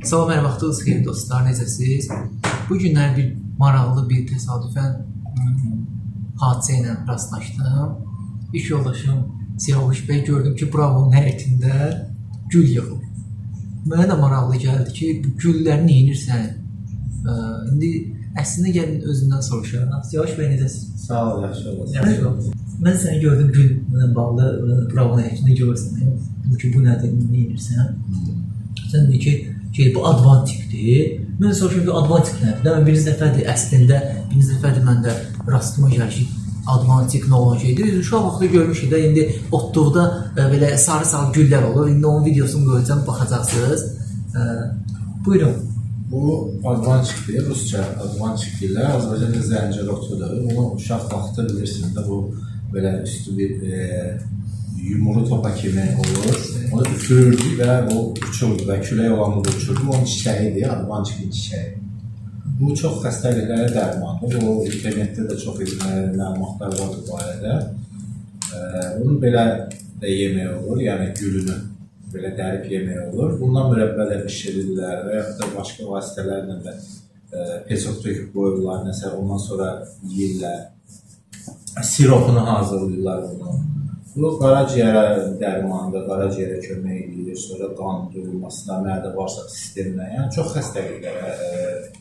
Salam, hər vaxtınız xeyir dostlar, necəsiz? Bu günlər bir maraqlı bir təsadüfən hadisə ilə rastlaşdım. İş yoldaşım Siyavuş bəy gördüm ki, Bravo'nun həyətində gül yığıb. Mənə də maraqlı gəldi ki, bu gülləri nə edirsən? İndi əslində gəlin özündən soruşaq. Siyavuş bəy necəsiz? Sağ ol, yaxşı olasın. Yaxşı ol. Mən səni gördüm güllə bağlı Bravo'nun həyətində görürsən. Dedim ki, bu nədir, nə edirsən? Sən dedin ki, bu advantikdir. Mən soruşum ki, advantik nədir? Mən birinci dəfədir əslində, birinci dəfədir məndə rastıma gəlir ki, advantik nə olan şeydir. Uşaq vaxtı görmüşük də, indi otduqda belə sarı-sarı güllər olur. İndi onun videosunu qoyacağam, baxacaqsınız. Buyurun. Bu advantikdir, rusca advantik deyirlər. Azərbaycanda zəncir otudur. Bunu uşaq vaxtı bilirsin də, bu belə üstü bir yumru topa kimi olur. Onu üfürürdük və o uçurdu və külək olanda da uçurdu. Bu onun çiçəyidir, advantikin çiçəyi. Bu çox xəstəliklərə dərmandır. Bu internetdə də çox məlumatlar var bu barədə. Bunu belə də yemək olur, yəni gülünü belə dərib yemək olur. Bundan mürəbbə də bişirirlər və yaxud da başqa vasitələrlə də pesok töküb qoyurlar, nəsə ondan sonra yeyirlər. Siropunu hazırlayırlar bunu. Bu qaraciyərə dərmandır, qaraciyərə kömək edir, sonra qan durulmasına, mədə bağırsaq sisteminə, yəni çox xəstəliklərə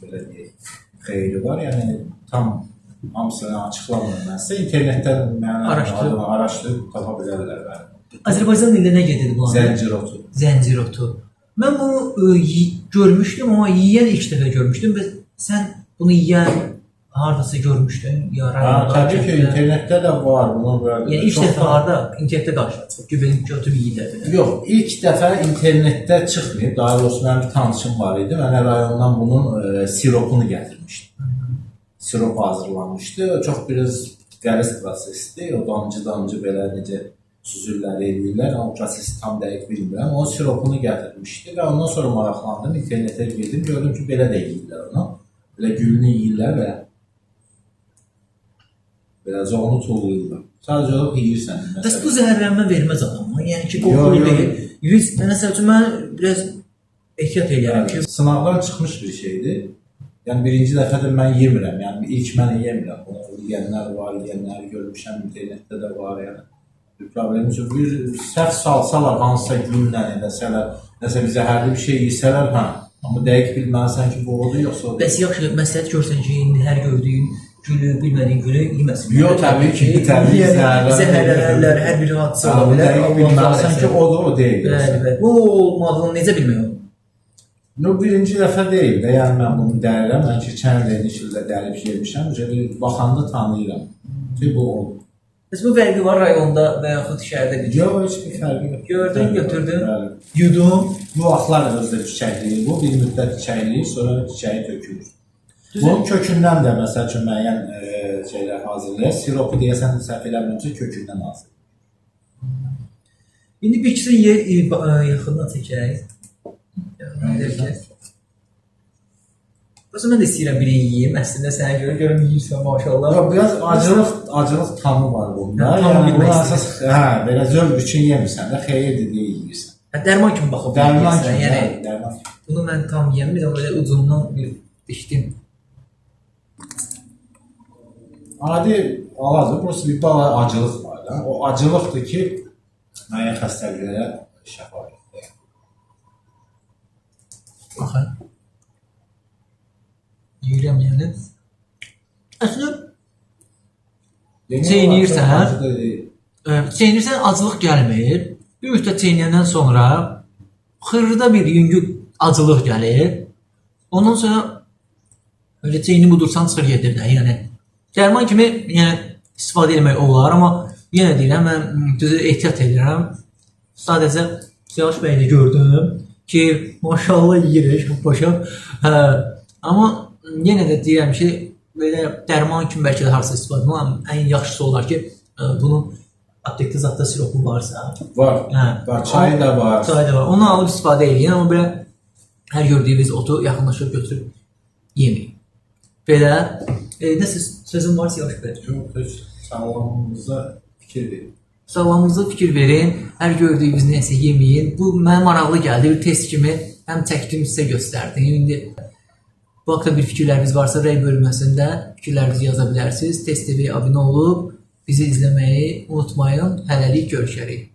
belə deyək, xeyri var. Yəni tam hamısını açıqlamıram mən sizə. İnternetdən mənə araşdırıb tapa bilərlər. Bəli. Azərbaycan dilində nə gedir bu? Zəncir otu. Zəncir otu. Mən bunu görmüşdüm, amma yeyən ilk dəfə görmüşdüm və sən bunu yeyən hardasa görmüşdün ya rayonda? Təbii ki, internetdə də var. Bunu böyle yəni ilk dəfə harda internetdə qarşılaşdıq ki, benim götürüb yeyirlər. Yox, ilk dəfə internetdə çıxmayıb. Daha doğrusu mənim bir tanışım var idi. Mənə rayondan bunun siropunu gətirmişdi. Sirop hazırlanmışdı. Çox biraz qəliz prosesdir. O damcı-damcı belə necə süzürlər eləyirlər. O prosesi tam dəqiq bilmirəm. Onun siropunu gətirmişdi və ondan sonra maraqlandım. İnternetə girdim. Gördüm ki, belə də yeyirlər onu. Belə gülünü yeyirlər və biraz onu tullayırlar. Sadəcə olaraq yeyirsən. Bəs bu zəhərlənmə verməz adama. Yəni ki, qorxulu deyil. Məsəl üçün, mən biraz ehtiyat eləyirəm ki... Sınavdan çıxmış bir şeydir. Yəni, birinci dəfə də mən yemirəm. Yəni, ilk mən yemirəm. Bunu yeyənlər var, yeyənləri görmüşəm, internetdə də var. Yəni, bir problemi yox. Bir səhv salsalar, hansısa güllə eləsələr, nəsə bir zəhərli bir şey yesələr, hə. Amma dəqiq bilməlisən ki, bu odur, yoxsa odur. Bəs yaxşı, məsləhət görsən ki, indi hər gördüyün gülü, bilmədiyin gülü yeməsin. Yox, təbii ki, təbii zəhərlənərlər, hər bir hadisə ola bilər. Dəqiq bilməlisən ki, odur, o deyil. Bəli, bəli. Bu olmadığını necə bilmək olur? No, birinci dəfə deyil də, yəni mən bunu dərirəm. Mən keçən il eyni ildə dərib yemişəm. Baxanda tanıyıram ki, bu odur. Bəs bu fərqi var rayonda və yaxud şəhərdə bir? Yox, heç bir fərqi yox. Gördün, götürdün, yudun. Bu vaxtlar özdə çiçəkliyir bu, bir müddət çiçəkliyir, sonra çiçəyi tökülür. Bunun kökündən də məsəl üçün müəyyən şeylər hazırlayır. Siropu deyəsən, səhv eləmirəmsə, kökündən hazırlayır. İndi bir ikisini yaxından çəkək. Yaxından çəkək. Prosta mən də istəyirəm biri yeyeyim. Əslində sənə görə görüm yeyirsən maşallah. Yox, biraz acılıq tamı var bunda. Tamı Yəni, bilmək bunu əsas, hə, belə zövq üçün yemirsən də, xeyirdir deyə yeyirsən. Hə, dərman kimi baxıb Dərman yeyirsən, kimi, yəni, hə, dərman kimi. Bunu mən tam yeyəmirəm, belə ucundan bir dişdim. Adi alacaq, burası bir bala acılıq var da. O acılıqdır ki, müəyyən xəstəliklərə şəfa verir. Baxın. Yeyirəm yəni. Əslində, çeynəyirsən, çeynəyirsən, acılıq gəlmir. Bir müddət çeynəyəndən sonra xırda bir yüngül acılıq gəlir. Ondan sonra öyle çeynib udursan çıxır gedir də. Yəni, dərman kimi istifadə etmək olar, amma yenə deyirəm, mən düzü ehtiyat edirəm. Sadəcə Siyavuş bəyini gördüm ki, maşallah yeyirik başa. Hə, amma yenə də deyirəm ki, belə dərman kimi bəlkə də harasa istifadə etmək, amma ən yaxşısı olar ki, bunun aptekdə zətdə siropu varsa. Var, hə, var, çayı da var. Çayı da var. Onu alıb istifadə edin, amma belə hər gördüyümüz otu yaxınlaşıb götürüb yeməyin. Belə, nəsə sözün varsa Siyavuş bəy? Yox, heç sağlamlığımıza fikir verin. Sağlamlığınıza fikir verin. Hər gördüyünüz nəsə yeməyin. Bu mənə maraqlı gəldi. Bir test kimi həm çəkdim, sizə göstərdim. İndi bu haqda bir fikirləriniz varsa rəy bölməsində fikirlərinizi yaza bilərsiniz. Test TV-yə abunə olub bizi izləməyi unutmayın. Hələlik görüşərik.